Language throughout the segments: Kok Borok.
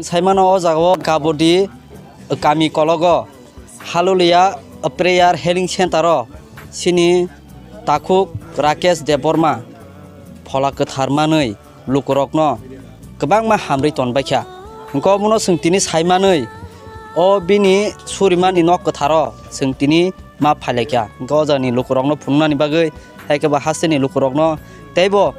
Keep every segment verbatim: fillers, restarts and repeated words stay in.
Saimano o jagao Gabodi kami kologo Haluliya Prayer Healing Center o sini takhuk Rakesh Debbarma phola kwthar manwi lukurokno kwbangma hamrwi tonbaikha. Hwnkhe omono chwng tini saimanwi o bini surimani nok kwtharo chwng tini ma phailaikha. Hwnkhe o jagani lukurokno phunuknani bagwi, hai khe bo hasteni lukurokno teibo,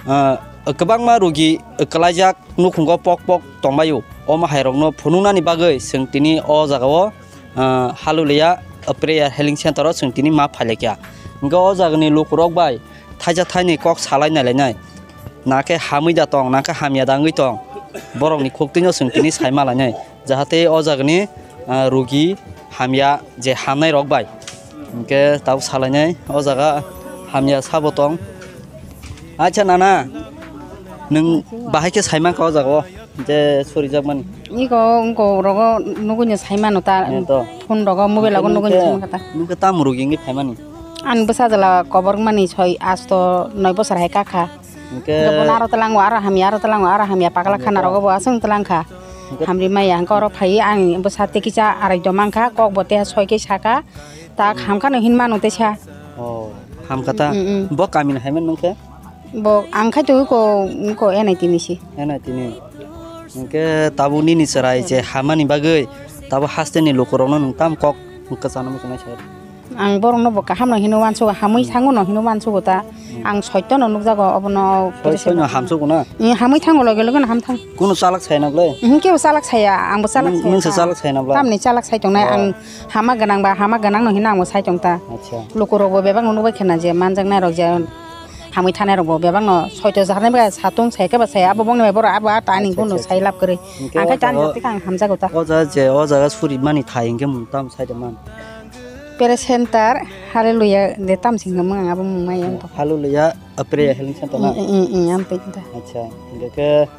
ah, kwbangma rugi kwlaijak nukhungo pok pok tongbaio. Omo hairokno phunuknani bagwi chwng tini o jagao, ah, Haluliya Prayer Healing Center o chwng tini ma phailaikha. Hwnkhe o jagani lukurok bai thaisa thaini kok salai nailainai. Nakhe hamwi da tong, nakhe hamya da wngwi tong. Borokni khuktwino chwng tini saima lainai. Jahate o jagani, ah, rugi hamya je hamnai rok bai. Hwnkhe tabuk salainai o jaga hamya sabo tong. Acha nana, nwng bahai khe saimankha o jagao je surijakmani? Iko wngko rogo nugui no saimano ta. Eh, to. Phone rogo mobile rogo nugui no saimankha ta. Nwng khe tamo rugi wngwi phaimani? Ani bwsa jala kobor mani soi asto noi bosor hai kakha. Hwnkhe bono aro tlango, aro hamya, aro tlango, aro hamya, pagla khana rogo bo aswng tlangkha. Hwnkhe hamri maya, hwnkhe oro phai ang bwsa tei kisa arai do mankha, kok bo tei soi khe saka, ta hamkha no hin mano teisa. Oh, hamkha ta. Mm, mm. Bo kamini hai man nung khe? Bo ang khai to ko, ko N I T ni si. N I T ni. Hwnkhe tabuk nini chwrai je hamani bagwi tabuk hasteni lukurokno nwng tam kok kwchangma kwchangma sai. Ang borokno bo kaham no hino uansugo, hamwi thango no hino uansugo ta. Hmm. Ang soito no nukjago obono. Soito no hamsugo na? Eh, hamwi thango loge loge no ham thang. Kuno chalak sai na ble? Mhm, kebo chalak saya, ang bo chalak saya. Nwng se chalak sai na ble? Tamni chalak sai tongnai, oh, ang hama gwnang ba hama gwnang no hino ang bo sai tong ta. Acha. Lukurok bo bebak no nukbai khena je manjaknai rok je hamwi thanai rok bo bebak no soito jarnai ba satung sai khe ba saya abo bongni bai borok abo a ta ani. Acha, kuno acha, sai acha. Lab kwrwi. Hwnkhe ang khe o tani jaga, jottoni khe ang hamjago ta. O jaga je o jaga suri mani thai hwnkhe mung tam sai de man? Prayer Center, Hallelujah, de tam sing mung ang abo mung mai ang to. Hallelujah, a Prayer Healing Center na? Mm, mm, mm, mm, ang pe ta. Acha, hingke ke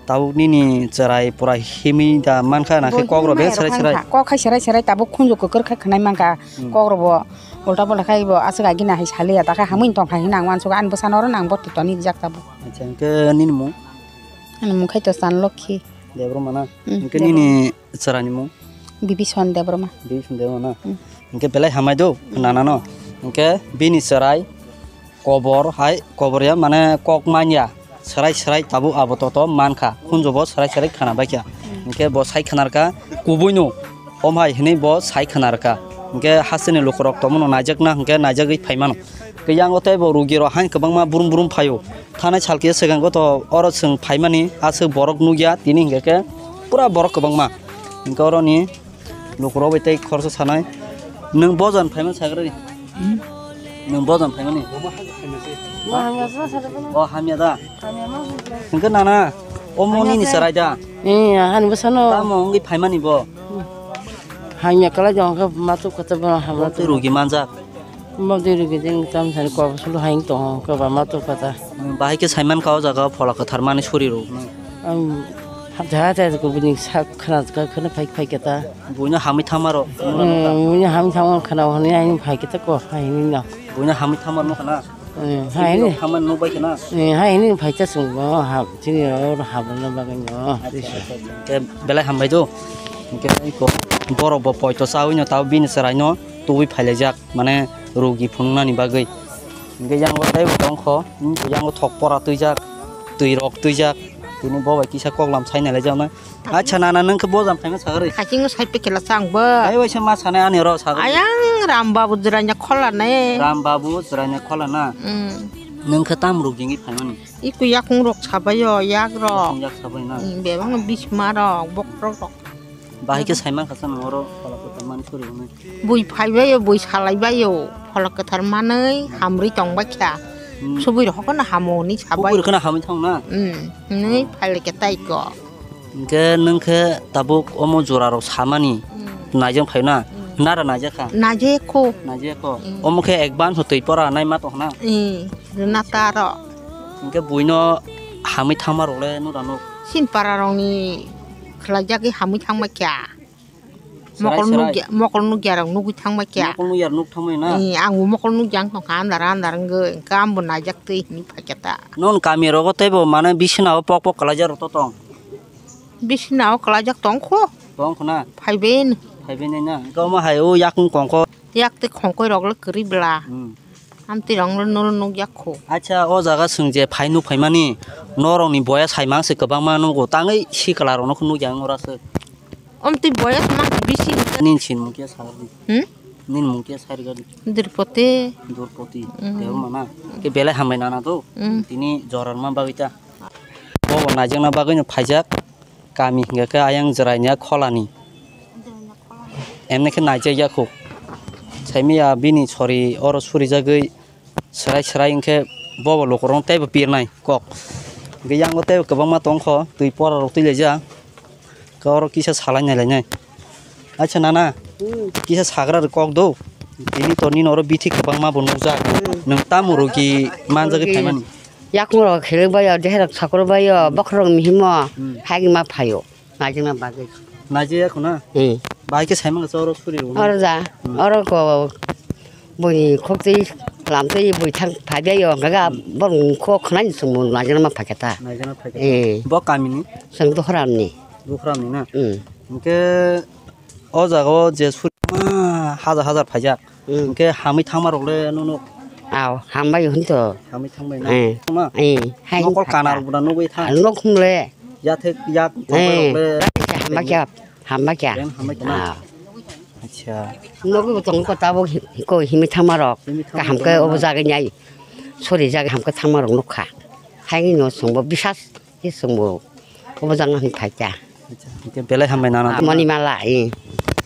tabuk nini cherai pura himwi da mankha na khe kok rok be serai serai. Kok hai serai serai tabuk khunju kwkwr kha khwnai mankha. Hmm. Kok rok bo ulta pulta khai bo aswk agina hai saliya ta khe hamwi tong kha hina ang uansuk ani bwsano oro nang bo totoni rijak tabuk. Acha, hingke nini mung? Ani mung khai to Chan Lokhi. Debbarma na? Hmm, hingke Debbarma. Nini chwraini mung? Bibison Debbarma. Bibison Debbarma na? Hmm. Hingke belai hamai do, hmm, nana no. Hingke bini chwrai kobor hai, kobor ya mane kok manya. Chwrai chwrai tabuk abo toto mankha. Khunju bo chwrai chwrai khana baikha. Hmm. Hingke bo sai khanarkha kubui no. Om hai hinui bo sai khanarkha. Hingke hasteni lukurok tongmano naijakna hingke naijagwi phaimano. Hingke yango tei bo rugi rok hain kwbangma brum brum phaio. Thanai sal kisa swkango to oro chwng phaimani aswk borok nukya tini hingke ke pura borok kwbangma. Hingke oroni lukurok bai tei khoroksa sanai. Nwng bojan phaimani sagrari? Hmm? Nwng bojan phaimani? O hamya da? Hingke nana, omo nini chwrai da? Eh, ani bwsano. Tamo wngwi phaimani bo? Hamya kwlai jong khe ma tuk kata bo hamya. Bo tei rugi manjak. Modi rugi jeng tam sani kok sulu haing tong ko ba ma to kata. Bahai khe saiman ka o jaga phola kwthar mani suri rok. Ang ha ja ja ko bini sa khana ka khana phai phai kata. Buino hamwi thama ro. Buino hamwi thama khana honi aini phai kata ko hai ni no. Buino hamwi thama no khana. Hai ni. Thama no bai khana. Hai ni phai cha sung bo ha chini ro ha bo no ba no. Belai hambai do. Hingke ko borok bo poito chawi no tao bini chwrai no tubui phailaijak. Mane rugi phunuknani bagwi. Hingke yango teibo tongkho, hmm, yango thok pora twijak, twi rok twijak, tini bo bai kisa koklam sai nailaijak nai. Acha nana nwng khe bojam khaima sagarwi. Haching no sai pekela chang bo. Ai waisa ma sanai ani oro sagarwi. Ayang Ram Babu jwraina khola ne. Ram Babu jwraina khola na. Hmm. Nwng khe tam rugi ngi phaimani. Iku yakung rok sabaio, yak rok. Yakung yak sabai na. Hmm, bebak no bisma rok, bokrok rok. Bahai khe saiman kha sa nang oro phola kwthar mani suri hwnwi. Bui phaibaio, bui salaibaio, phola kwthar manwi hamrwi tongbaikha. Hmm. Subui rok hokono hamo hwnwi sabai. Kubui rok kheno hamwi thang na? Hmm, hwnwi phailaikha tai ko. Hingke nwng khe tabuk omo jora rok samani, hmm, naijak phai na? Hmm. Nara naijak kha? Naijak kho. Naijak kho? Hmm. Omo khe advance twi pora naima tong khna? Hmm, rwna ta aro. Hingke buino hamwi thangma rok le nura nuk? Sin para rokni khlaijagwi hamwi thangma kya? Serai, mokol serai. Nukya, mokol nukya rok nugwi thangma kya? Mokol nukya rok nuk thangmani na? Eh, ang bo mokol nukya wng tongkha, andar, andar wngwi, hwnkhe ang bo naijak twi hinwi phaikha ta. Non kami rogo teibo mane bisina o pok pok kwlaijak rok to tong? Bisi nao kwlaijak tong kho. Tong kho na? Phaiben. Phaiben na? Hwnkhe omo hai o yakung kong kho. Yak tei khongkoi rok le kwrwi bla. Hmm. Amtwi rok no, no nuk yak kho. Acha, o jaga chwng je phai nuk phaimani, norokni boya sai mang se kwbangma nugo, tangwi sikla rok no nuk ya ora se. Amtwi boya se mang bisi. Nin sin mung khe sa di. Hmm? Nin mung khe sa di. Durpoti. Durpoti. Hmm. Tebo mana? Ke belai hambai nana to. Hmm. Tini jorar ma bagwi ta. Bo naijakna bagwi no phaijak. Kami hingka khe ayang jwraini a kholani. Emni khe naijak ya kho. Saimaya bini sori oro surijagwi swrai swrai hwnkhe bobo lukurok teibo pirnai kok. Hwnkhe yango teibo kwbangma tongkho, twi pora rok twi laijak. Khe oro kisa salai nai lainai. Acha nana, hmm, kisa sagra rok kok do. Tini to nini oro bithi kwbangma bo nukjak. Hmm. Nwng tamo rugi manjagwi phaimani? Yakung rok khelek bai o, dehe rok sakur bai o, bokhorok mihimo, hmm, haigma phaio, naijikna bagwi. Naijik ya khuna? Hmm. Bai khe saimang sa oro suri rw. Oro ja, hmm, oro ko boni khoktwi lamtwi bui thang phaibai o, gaga, hmm, borok kho khwnai chwngbo naijikna ma phaikha ta. Naijikna phaikha ta. Eh. Bo kamini? Chwng Dohramni. Dohramni na? Hmm. Hwnkhe o jaga o je suri ma hajar hajar phaijak. Hmm. Hwnkhe hamwi thangma rok le nunu. Aw, hambai hwn to. Hamwi thangbai na? Eh. Ma? Eh, hai mokol hwn kana phaikha. Rok buda nugwi thang. Nok hwnle. Yathek yak. Eh, thangbai rok le. Hambai kya, hambai kya. Yang hambai kya na? Aw. Acha. Nok bo tong ko tabo hi-, ko himi thangma rok. Himi thangma kaham rok ke na? Obo jaga nyai. Sori jaga hamke thangma rok nukha. Hai no songbo bisas. Ke chwngbo obo jang hwn phaikha. Acha, hwnkhe belai hambai nana. Ah, Monimala, eh.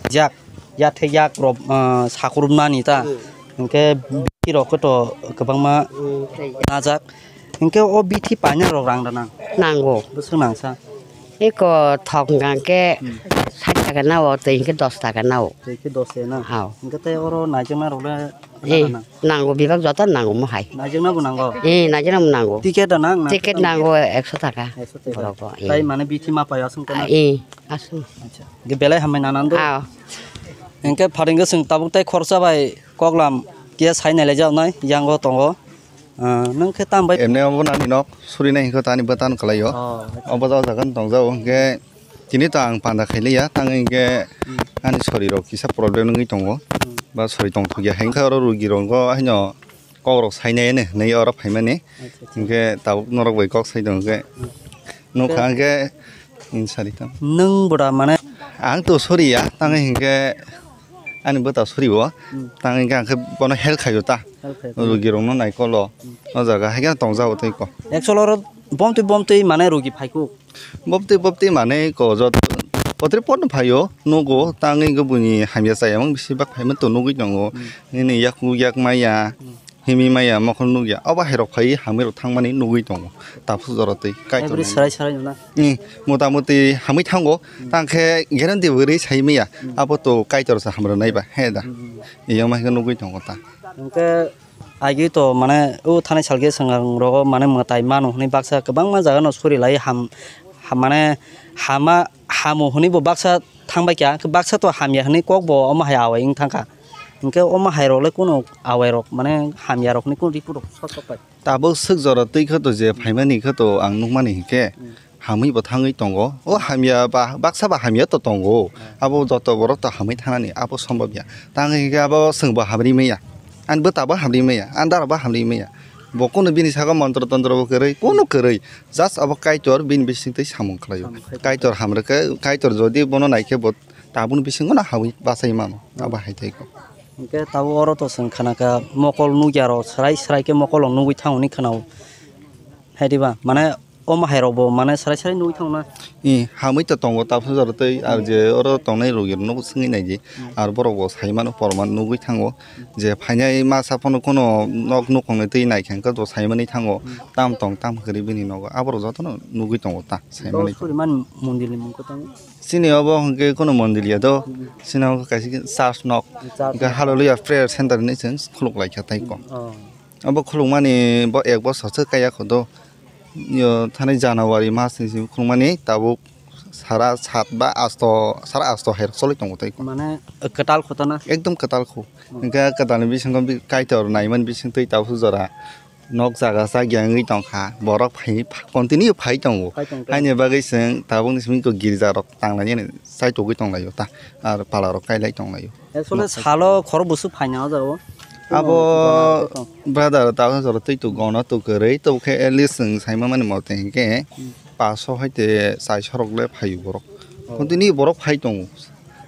Jak, yathek yak rok, ah, sakurubnani ta. Hmm. Hwnkhe bithi rok khe to kwbangma, hmm, tei najak. Hwnkhe o bithi paina rok rang da nang? Nango. Bwswk nang sa? Eko thok hwnkha khe, hmm, sait taka nao, tei hwnkhe dos taka nao. Tei khe dos taka na? Hao. Hwnkhe tei oro naijakna rok le Eh, nana nang? Nango bebak joto nango mo hai. Naijakna bo nango? Eh, naijakna bo nango. Ticket da nang na? Ticket nango ekso taka. Ekso taka. Borok bo, eh. Tai mane bithi ma pai aswng tana? Eh, aswng. Acha. Ge belai hambai nana do? Ao. Hwnkhe pharingkhe chwng tabuk tai khoroksa bai koklam kiya sai nai lai jak nai, yango tongo. Ah, nwng khe tam bai? Emne obo nani nok suri nai hwnkhe tani bwtan kwlai o. Oh, acha. Obo o jaga no tong jak o hwnkhe. Tini to ang panda khailiya, tangwi hwnkhe, hmm, ani sori rok kisa problem wngwi tongo. Hmm. Ba sori tongthokya hai wngkha oro rugi rok haino kok rok sainai hinwi oro phaimani. Acha, acha. Hwnkhe tabuk norok bai kok sai tongo hwnkhe. Hmm. Nukha hwnkhe, hmm, sari tamo. Nwng bwda mane? Ang to soriya, tangwi hwnkhe ani bwta sori o. Hmm. Tangwi hwnkhe ang khe bono help khaio ta. Help khaio. Rugi rok no naikolo. Hmm. O jaga haikhe tongjago tei ko. Actual oro bomtwi bomtwi mane rugi phaikuk. Boptwi boptwi manwi ko joto potri potno phaio, nugo, tangwi hwnkhe buini hamya chayamung bisi bak phaima to nugwi tongo. Hmm. Nini yakung yak maya, hmm, himwi maya, mokol nukya. Obo hairok phaiwi hamwi rok thangmani nugwi tongo. Tabuk jora twi kaitor every nai. Sarai sarai nuna. Hmm, mota moti hamwi thango. Hmm. Tangkhe guarantee bo rwi sai maya. Hmm. Abo to kaitor se hamrwnai ba, he da. Hmm. Eyang ma khe nugwi tongo ta. Hwnkhe Agi to mane o thani salkhe swngcharwng rogo mane mwtai manu hwnwi baksa kwbangma jaga no suri lai ham, ham mane hama hamu hwnwi bo baksa thang bai kha, baksa to hamya hwnwi kok bo omo hai awai wng thang kha. Hwnkhe omo hai rok le kunu awai rok mane hamya rok hwnwi kunu report rok sot sot pai. Tabuk swk jora twi khe to je phaimani khe to ang nukmani hinkhe. Hmm. Hamwi bo thangwi tongo. O hamya ba, baksa ba hamya to tongo. Hmm. Abo joto borok to hamwi thanani, abo sombab ya. Tangwi hwnkhe abo chwng bo hamri maya. Ani bwta bo hamri maya. Ani dara bo hamri maya. Bo kunu bini saka montro tontro bo kwrwi, kunu kwrwi. Just abo Kaitor bini bisingtwi samung khlaio. Samung khlaio. Kaitor hamrwkhe, Kaitor jodi bono naikhe bo tabukni bisingo no hamwi bachai mano. Hmm. Abo hai tei kok. Hwnkhe tabuk oro to chwng khana kha mokol nukya rok, swrai swrai khe mokol rok nugwi thango hinwi khwnao. Hai diba? Mane, Omo hai rok bo mane sarai sarai nugwi thango na? I, hamwi to tongo, tabsa jora tei, ar je oro tongnai rok no swngwi nai di. Hmm. Ar borok bo sai mano, porman nugwi thango. Je phainai masa phano kono nok nukhungni twi nai khe wngkha, bo sai mani thango. Hmm. Tam tong, tam kwrwi bini nogo. Aborok jotono nugwi tongo ta, sai mani. Suri man mondir ni mung khe tamo? Chini obo hwnkhe kono mondir ya do. Hmm. Chini obo kaisa church nok. Church nok. Hallelujah Prayer Center hinwi chwng khuluk lai kha tai ko. Oh. Obo khulukmani bo ek bosor se kaya kho do. Yo thani January mas ni simi khulukmani tabuk sara sat ba asto, sara asto hai rok choli tongo tei. Mane kwtal khotona? Ekdom kwtal kho. Hmm. Hwnkhe kwtal ni bisingo bi-, Kaitor naiman bising twi tabuk jora Nok jaga chakya wngwi tongkha, borok phai, continue phai tongo. Phai tongkha. Haini bagwi chwng tabukni simi girja rok tanglainani chai togwi tonglaio ta, ar pala rok kailai tonglaio. Actually, nok salo khorok busu phaina o jaga o. Abo brother, tabuk jora twi tu gono tu kwrwi, tabuk khe at least chwng saima mani mote hinkhe Hmm. paanch sho hoite char sho rok le phaio borok. Oh. Continue borok phai tongo.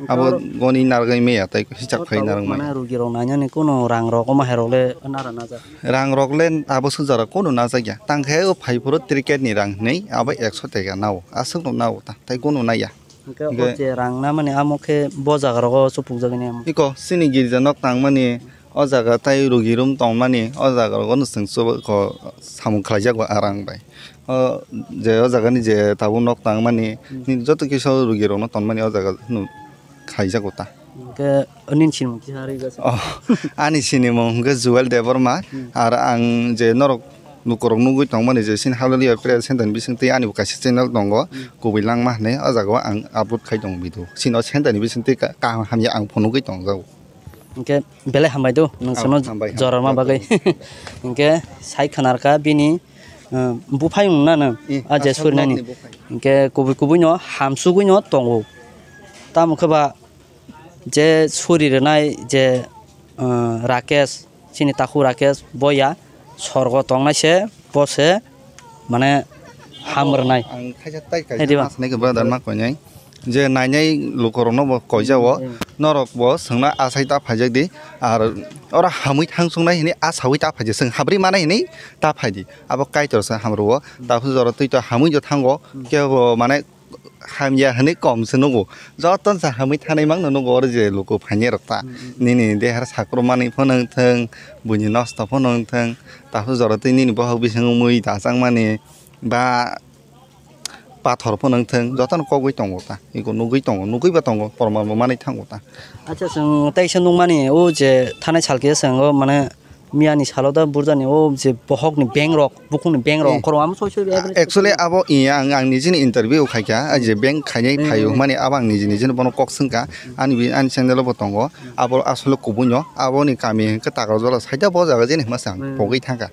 Abo goni narwgwi meya tei hisab khai narwgmani. Mane rugi rok nainani kuno rang rok omo hai rok le nara najak. Rang rok le abo swk jora kuno najak ya. Tang khe o phai phuru ticket ni rang hinwi abo ekso teka nao. Aswk no nao ta. Tei kuno naiya. Hingke o je rang namani amo khe bo jaga rogo chupukjagani amo. Iko chini girja nok tangmani o jaga tai rugi room tongmani o jaga rogo no chwng chuba ko samung khlaijak bo arang bai. O je o jaga ni je tabuk nok tangmani Hmm. nini joto kisa rugi rok no tonmani o jaga no khlaijago ta. Hingke nini sinimung kisa ri gasa. Oh, ani sinimung hingke Joel Debbarma, Hmm. ar ang je norok lukurok nugui tongmani je sini Hallelujah Prayer Center ni bisingtwi ani bo kaisa channel tongo, Hmm. Kubui Langma hinwi o jaga o ang upload khai tongo video. Sini o center ni bisingtwi ka-, kaham hamya ang phunugui tongjago. Hingke belai hambai do, nang Oh, sono hambai, hambai. Jorarma bagwi. Hingke sai khanarkha bini, uh, buphai wngna nang, Eh, a je asal surinani. Nokni buphai. Hingke kubui kubui no hamsugui no tongo. Tamo khe ba je suri rwnai je, uh, Rakesh, chini takhuk Rakesh, boya sorgo tongnai se, bo se mane ham rwnai. Ang khaisa tai kaisa Hai diba? Ma sanai khe brother ma koinai. Je nainai lukurokno bo koijago, Hmm, hmm. Norok bo swngna asai ta phaijak di, ar oro hamwi thang chungnai hinwi asaui ta phaidi, swng habri manai hinwi ta phaidi. Abo Kaitor se hamrwo, Hmm. Tabuk jora twi to hamwi jo thango, Hmm. Kebo mane hamya hinwi kom se nugo. Joto sa hamwi thanai mangno nugo oro je luku phainai rok ta. Hmm, hmm. Nini dehar sakrumani phano wngthang, buini nosto phano wngthang, tabuk jora twi nini bohok bising mui dachangmani ba pathor phano wngthang, jotono kogwi tongo ta, eko nugwi tongo, nugwi ba tongo, porman bo manwi thango ta. Acha, chwng teisa nukmani, o je thanai salkhe chwng o mane miyani salo da burjani o je bohokni bank rok, bukhukni bank rok, Eh, ongkhorok amo soi soi average actually soi soi. Abo iya ang, ang nijini interview khaikha, Hmm. Je bank khainai Hmm, phaio hmm. Hwnmani abo ang niji nijini bono kok swngkha, Hmm. Ani bi, ani channel o bo tongo, Hmm. Abo asole kubuino, aboni kami hwnkhe Takarjala side o bo jaga jeni hwnma se ang Hmm. Pogwi thangkha.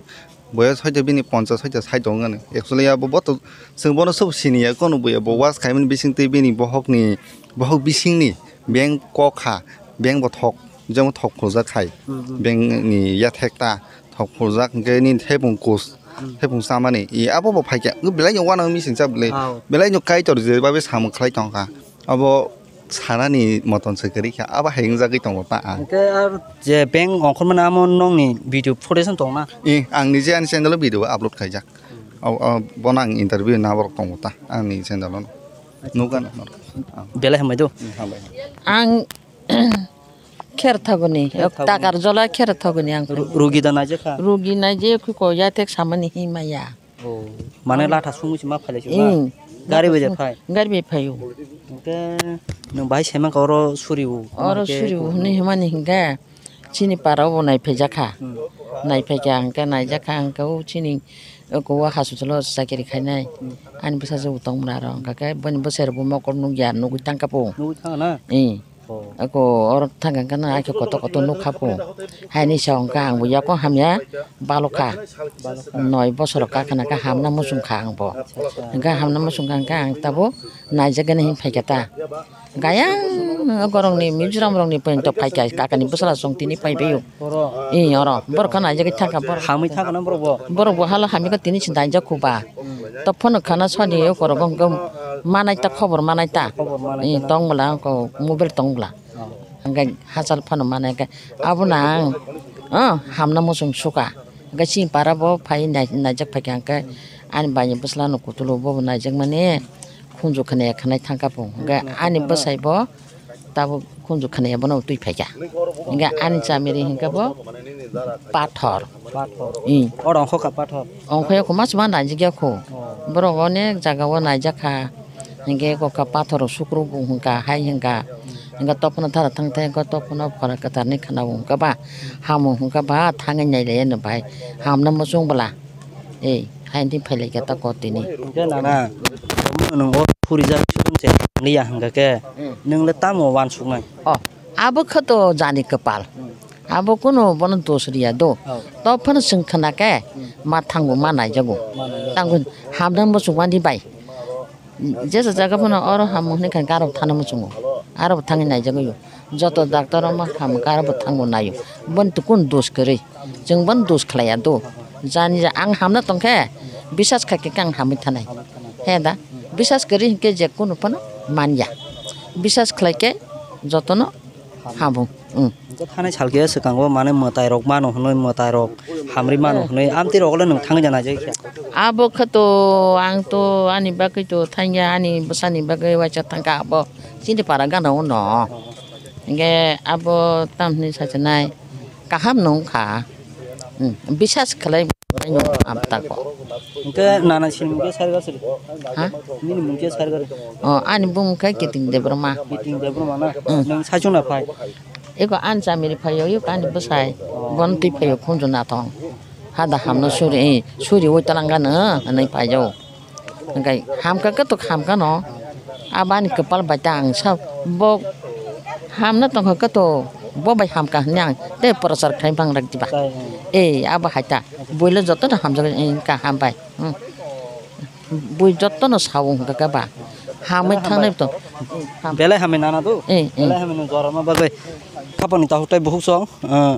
Boyos hoite bini ponchas hoite sait tongo ani. Actually abo boto chwng bono sobo siniya kono buya bo was khaimani bisingtwi bini bohokni, bohok bisingni beng kok kha, beng bo thok, jemo thok khorjak khai. Hmm, hmm. Bengni yathek ta thok khorjak hwnkhe nini thepung kus, Hmm. Thepung chamani. I abo bo phaikha. Belai no uanang mising cha belai. Belai no Kaitor je babe samung khlai tongkha. Abo sanani moton se kwrwi kha, abo hai wngjagwi tongo ta ang. Hwnkhe ar je bank ongkhormani amo nokni video footage tongna? Eh, ang nije ani channel o video upload khaijak. Hmm. Abo, abo, bono ang interview na borok tongo ta, ani channel o. Acha. Nukha na norok. Belai hambai do. Hmm, hambai. Ang kher thagoni, kher thagoni. Takarjala kher thagoni ang. Ru-, rugi da naijak kha? Rugi naijak kho, yathek samani himaya. Oh, mane latha sumui se ma phailai se ma? Hmm. Gari bai je phai? Gari bai phaio. Hwnkhe nwng bahai saimankha oro suriu. Oro suriu hwnwi hwnmani hwnkhe chini para o bo naiphaijak kha. Hmm. Naiphaikha hwnkhe naijakha hwnkhe o chini oko o hospital o chakiri khainai. Hmm. Ani bwsajwk bo tongmani aro hwnkhe boni bwsai rok bo mokol nukya nugwi thangkha bo. Nugwi thangkha na? Eh. Oh. Ako oro thangkha hwnkhe no akhe kotor kotor nukha bo. Haini sa hwnkhe ang bo yako hamya balokha. Balokha. Noi bosor kakhana khe hamna muchungkha ang bo. Acha, acha. Hwnkhe hamna muchungkha hwnkhe ang tabuk naijagani hinwi phaikha ta. Gayang gorongni Mizoram rokni pointo phaikha kakani bwsala chong tini phaibaio. Oro. Ee, oro. Borok kha naijagwi thangkha borok. Hamwi thangkha na borok bo? Borok bo hala hamikha tini se naijak kho ba. Hmm. To phone khana soni o korok wng manai ta, khobor manai ta. Khobor manai ta. Ee, tong bwla ko mobile tong bwla. Oh. Hwnkhe hachal phano manai khe abo nang, oh, hamna muchung suka. Hwnkhe chini para bo phai nai-, naijak phaikha hwnkhe ani baini bwsla no kutulo bobo naijakmani khunju khwnaya khwnai thangkha bo. Hwnkhe ani bwsai bo tabuk khunju khwnaya bono twi phaikha. Hwnkhe ani chamiri hwnkhe bo pathor. Pathor. Ee. Oro ongkho kha pathor? Ongkho ya kho, ma chuma naijak ya kho. Oh. Borok onek jaga o naijak kha. Hwnkhe eko kha pathor o sukru bo hwnkha, hai hwnkha. Hwnkhe tophuno thara thang thai, hwnkhe tophuno phola kwthar ni khwna bo hwnkha ba, hamo hwnkha ba, thangwi nailai ya no bai. Hamna muchung bwla. Ee, hai di phailai kha ta kotini. Hwnkhe nana, nwng o phurijak song se liya hwnkha khe, hmm, nwng le tamo uansuknai? Oh, abo khe to jani kwpal. Hmm. Abo kunu bono dos riya do. Oh. To phano chwng khna khe Hmm. ma thango ma naijago. Ma naijago. Tangwi hamdan bo chukmani bai. Jesa jaga phano oro hamung hwnwi kha garo thana muchungo. Aro bo thangwi naijago yo. Joto doctor o ma ham garo bo thango naio. Bon tukun dos kwrwi. Chwng bon dos khlaiya do. Jani ja ang hamna tongkhe bisas khaikhe ang hamwi thanai. He da. Bisas kwrwi hinkhe je kunu phano manya. Bisas khlaikhe jotono Hamung. Mm. Hingke thanai salke swkango mane mwtai rok mano hwnwi, mwtai rok hamri mano hwnwi, amtwi rok le nwng thangwi ja naijak kha. Abo khe to ang to ani bagwi to thangya, ani bwsani bagwi waisa thangkha abo chini para gana uno. Hingke abo tamni sachinai kaham nung kha. Hmm, bisas khlai, amtako. Hingke nana sini mungke sarga sili. Ha? Nini mungke sarga. Oh, ani bumung khe Kiting Debbarma. Kiting Debbarma na? Hmm. Nung sachuna phai. Eko ani chamiri phaio, eko ani bwsai. Bon twi phaio khunju nathong. Hada hamno suri, eh, suri oi talangano, anai phaio. Hingkai hamkha khe to hamkha no. Abani kwpal bai ta ang sa bo hamna tongkha khe to bo bai hamkha hwnwi ang tei prochar khai bang rak diba. Tai, hmm. Eh, abo hai ta builo joto no hamjak, eh, kaham bai. Hmm. Bui joto no sao hwnkha khe ba. Hamwi thangnai to. Belai hamwi nana do. Eh, eh. Belai hamwi no jorama bagwi. Khapani tahuk tai buhuk song, eh,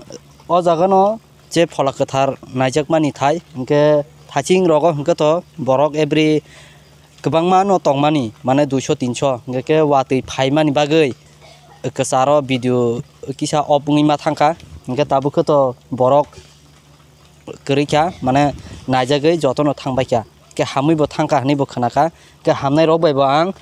o jaga no je phola kwthar naijakmani thai, hwnkhe thaching rogo hwnkhe to borok every kwbangma no tongmani, mane duiso tinso, hwnkhe khe watwi phaimani bagwi kwcharo video kisa off wngwi ma thangkha, hwnkhe tabuk khe to borok kwrwi kha, mane naijagwi jotono thangbai kha. Khe hamwi bo thangkha hwnwi bo khwnakha. Khe hamnai rok bai bo ang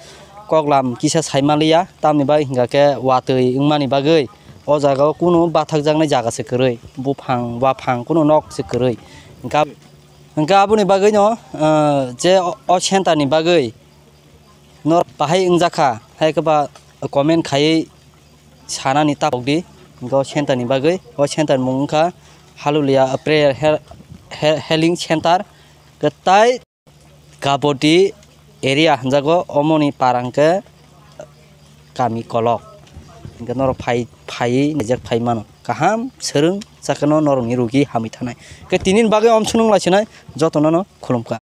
koklam kisa sai manliya, tamni bagwi hingkha khe watwi wngmani bagwi o jaga o kunu bathakjaknai jaga se kwrwi, buphang waphang kunu nok se kwrwi. Hingkha, hingkha aboni bagwi no, ah, je o, o center ni bagwi nor bahai wngjakha, hai khe ba comment khaiwi sanani tabok di. Hingkha o center ni bagwi, o center ni mung wngkha Hallelujah Prayer He-, He-, Healing Center. Kwtai Gabodi area hwnjago, omoni para hwnkhe kami kolok. Hwnkhe norok phai, phaiwi naijak phai mano. Kaham swrwng chakano norokni rugi hamwi thanai. Khe tinini bagwi omsonong laisinai jotono no khulumkha.